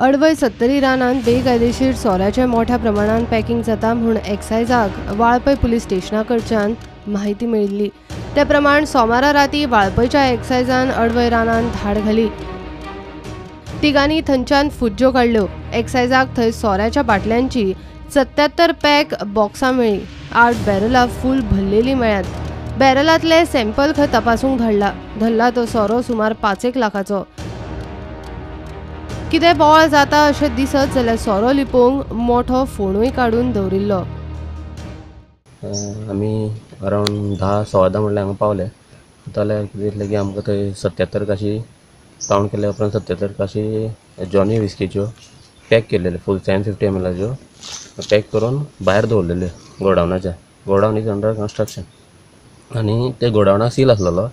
अडवय सत्तरी रानांत बेकायदेशीर सोऱ्याचें मोठ्या प्रमाणात पॅकिंग जाता म्हूण एक्सायजाक वाळपय पुलीस स्टेशना कडच्यान म्हायती मेळिल्ली. ते प्रमाण सोमारा राती वाळपयच्या एक्सायजान अडवय रानांत धाड घाली. तिगांनी थंयच्यान फुज्ज्यो काडल्यो. एक्सायजाक थंय सोऱ्याच्या बाटल्यांची 77 पॅक बॉक्सां मेळ्ळी. 8 बॅरलां फूल भरलेली मेळ्ळ्यात. बॅरलांतले सॅम्पल खंय तपासूंक धाडला. धरला तो सोरो सुमार 5 लाखाचो. कितें बोवाळ जाता अशें दिसत जाल्यार सोरो लिपोवंक मोठो फोणूय काडून दवरिल्लो. आमी अरावंड 10 सव्वा 10 म्हणल्यार हांगा पावले. जाल्यार कितें की आमकां थंय 77 काशी कावंट केल्या उपरांत 77 काशी जॉनी विस्कीच्यो पॅक केल्लेले फूल 750 ml pack करून भायर दवरलेले गोडावनाच्या. गोडावन is under construction आनी ते गोडावनाक सील आसलेलो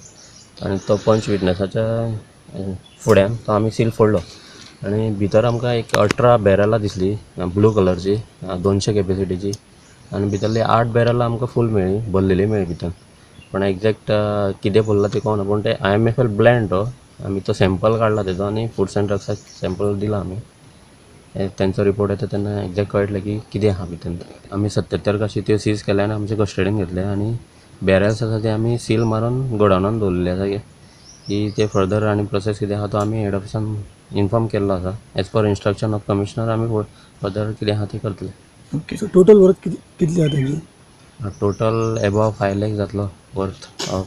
आनी तो पंच विटनसाच्या फुड्यान तो आमी सील फोडलो आनी भितर आमकां एक 18 बॅरलां दिसली ब्लू कलरची 200 कॅपेसिटीची आनी भितरली 8 बॅरलां आमकां फूल मेळ्ळी, भरलेली मेळ्ळी भितर. पण एग्जॅक्ट कितें भरलां तें कळना, पूण ते IMFL blend तो आमी तो सॅम्पल काडला तेजो आनी फूड्स अँड ड्रग्साक सॅम्पल दिला आमी. तेंचो रिपोर्ट येता तेन्ना एग्जॅक्ट कळटलें की कितें आहा भितर. आमी 77 काशी त्यो सीज केल्या आनी आमचे कस्टडीन घेतले आनी बॅरल्स आसा ते आमी सील मारून गोडावनान दवरलेले आसा की ते फर्दर आनी प्रोसेस कितें आहा तो आमी हेड ऑफिसान इन्फॉर्म केल्लो आसा. As per instruction of commissioner आमी फर्दर कितें आहा तें करतले. ओके, सो टोटल वर्थ कितली आहा तेंची? टोटल एबव 5 लाख जातलो worth of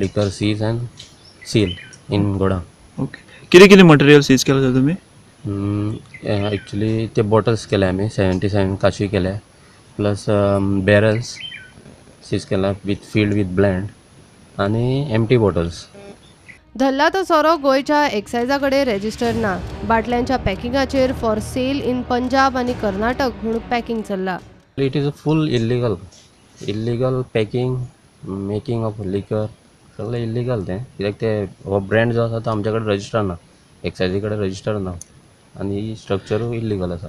liquor seize and seal in godown. Okay, कितें कितें मटेरियल सीज केलां सर तुमी? एक्चुली ते बॉटल्स केले आमी 77 काशी केल्या, प्लस बॅरल्स सीज केला विथ फिल्ड विथ ब्लँड आनी एम्प्टी बॉटल्स. धरला तो सोरो गोंयच्या एक्सायजा कडेन रेजिस्टर ना. बाटल्यांच्या पॅकिंगाचेर फॉर सेल इन पंजाब आनी कर्नाटक म्हूण पॅकिंग चल्ला. It is a full illegal packing, making of liquor सगळें इल्लीगल तें. कित्याक ते हो ब्रँड जो आसा तो आमचे कडेन रजिस्टर ना, एक्सायजी कडेन रजिस्टर ना आनी ही स्ट्रक्चरूय इल्लीगल आसा.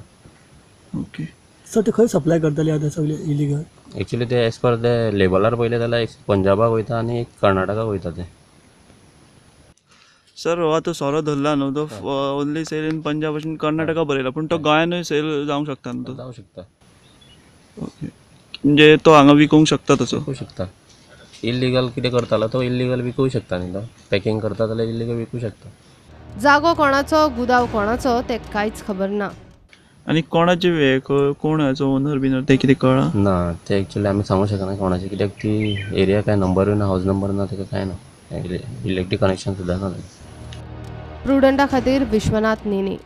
ओके सर, ते खंय सप्लाय करतले आतां सगळे इलीगल? एक्चुली ते एज पर ते लेबलार पळयलें जाल्यार पंजाबाक वयता आनी एक कर्नाटकाक वयता ते. सर, हो आतां सोरो धरला न्हू तो ओनली सेल इन पंजाब भशेन कर्नाटका बरयला, पूण तो गोंयानूय सेल जावंक शकता न्हू? तो जावंक शकता. ओके, म्हणजे तो हांगा विकूंक शकता तसो? विकूंक शकता. इल्लीगल कितें करतालो तो इल्लीगल विकूंक शकता न्ही, तो पॅकिंग करता जाल्यार इल्लीगल विकूंक शकता. जागो कोणाचो, गुदाव कोणाचो ते कांयच खबर ना. आनी कोणाचे हे कोण हाचो ओनर बिनर तें कितें कळ्ळां ना? ते एक्चुली आमी सांगूंक शकना कोणाचे, कित्याक ती एरिया कांय नंबरूय ना, हावज नंबर ना, ताका कांय ना, इलेक्ट्रीक कनेक्शन सुद्दां ना. प्रुडंटा खातीर विश्वनाथ नेने.